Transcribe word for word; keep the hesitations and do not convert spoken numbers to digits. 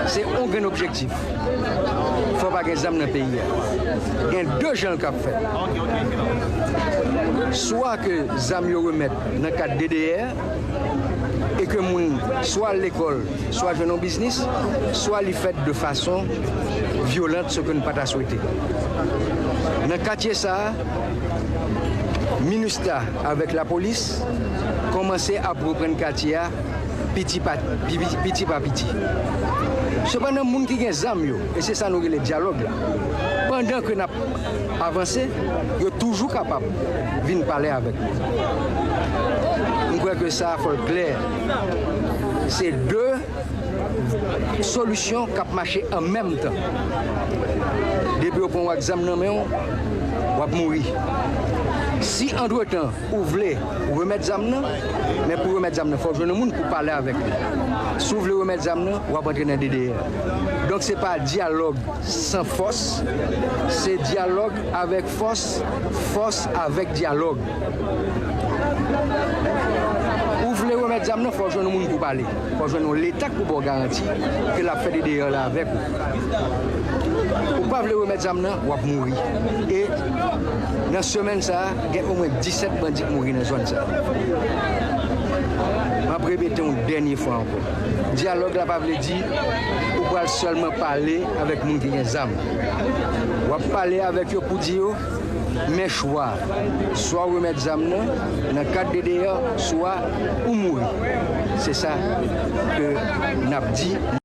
Se yon grenn objektif. Fò pa gen zam nan peyi a. Gen de jan l kab fèt. Swa ke zam yo remèt nan kad D D R, e ke moun swa al lekòl, swa jwenn yon biznis, swa li fèt de fason vyolant, ce que nou pa ta swete. Nan katye sa a, MINUSTAH avèk lapolis kòmanse ap reprann katye a piti pa piti. Sepandan, moun ki gen zam yo, e se sa nou rele dyalòg la, pandan ke n ap avanse, yo toujou kapab vin pale avèk nou. M kwè ke sa a fò l klè. Se de solisyon k ap mache an menm tan. Depi yo pran w ak zam nan men w, w ap mouri. Si antretan ou vle remèt zam nan, men pou remèt zam nan, fò w jwenn yon moun pou pale avèk li. Si w vle remèt zam nan, w ap antre nan D D R. Donk, se pa dyalòg san fòs, se dyalòg avèk fòs, fòs avèk dyalòg. Ou vle remèt zam nan, fò w jwenn yon moun pou pale. Fò w jwenn yon Leta k pou ba w garanti ke l ap fè D D R la avèk ou. Ou pa vle remèt zam nan, w ap mouri. E nan semèn sa a, gen omwen disèt bandi k mouri nan zòn sa a. M ap repete yon dènye fwa ankò. Dyalòg la pa vle di ou pral sèlman pale avèk moun ki gen zam. W ap pale avèk yo pou di yo, men chwa, swa w remèt zam nan nan kad D D R, swa ou mouri. Se sa ke n ap di.